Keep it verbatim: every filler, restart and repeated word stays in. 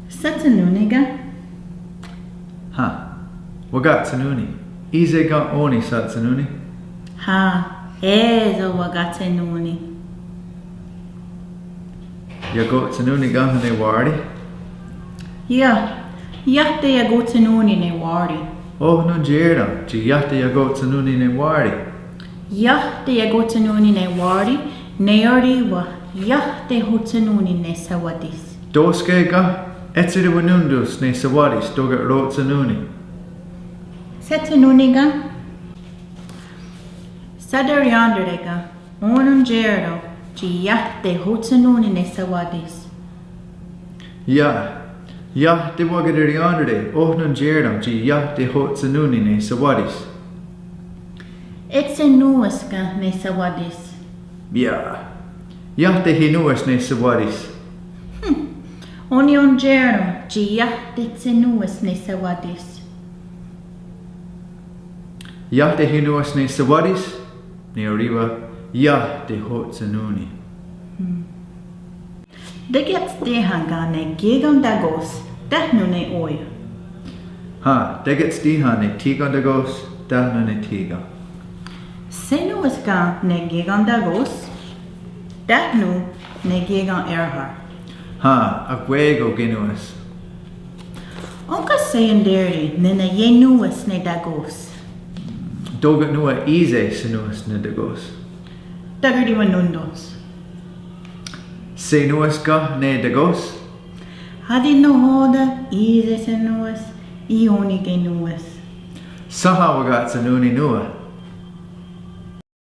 Satshennón:ni ken? Hen. Wakatshennón:ni. Í:se ken ó:ni satshennón:ni? Hen, é:so wakatshennón:ni. Iakotshennón:ni ken ne Wári? Iah, iah teiakotshennón:ni ne Wári. Oh nontié:ren, tsi iah teiakotshennón:ni ne Wári. Iah teiakotshennón:ni ne Wári, ne orì:wa, iah tehotshennón:ni ne Sawátis. Tó:ske ken, etsherihwanón:tons ne Sawátis tóka' rotshennón:ni. Satshennón:ni ken? Saterièn:tare ken, oh nontié:ren, tsi iah tehotshennón:ni ne Sawátis. Iah, iah tewakaterièn:tare, oh nontié:ren, tsi iah tehotshennón:ni ne Sawátis. Etshenòn:we's ken ne Sawátis? Iah, iah tehinòn:we's ne Sawátis. Hm, oh nontié:ren, tsi iah tetshenòn:we's ne Sawátis. Iah tehinòn:we's ne Sawátis, ne orì:wa, iah tehotshennón:ni. Hm. Tekattíhen ken ne kí:ken takò:s, tánon ne ó:ia'? Hen, tekattíhen ne thí:ken takò:s, tánon ne thí:ken. Senòn:we's ken ne kí:ken takò:s, tánon ne kí:ken è:rhar? Hen, akwé:kon kenòn:we's. Ónhka seienté:ri nè:ne ienòn:we's ne takò:s? Tóka' nòn:wa í:se senòn:we's ne takò:s. Takerihwanón:tons. Senòn:we's ken ne takò:s? Áti nahò:ten í:se senòn:we's, ió:ni kenòn:we's. Sénha wakatshennón:ni nòn:wa.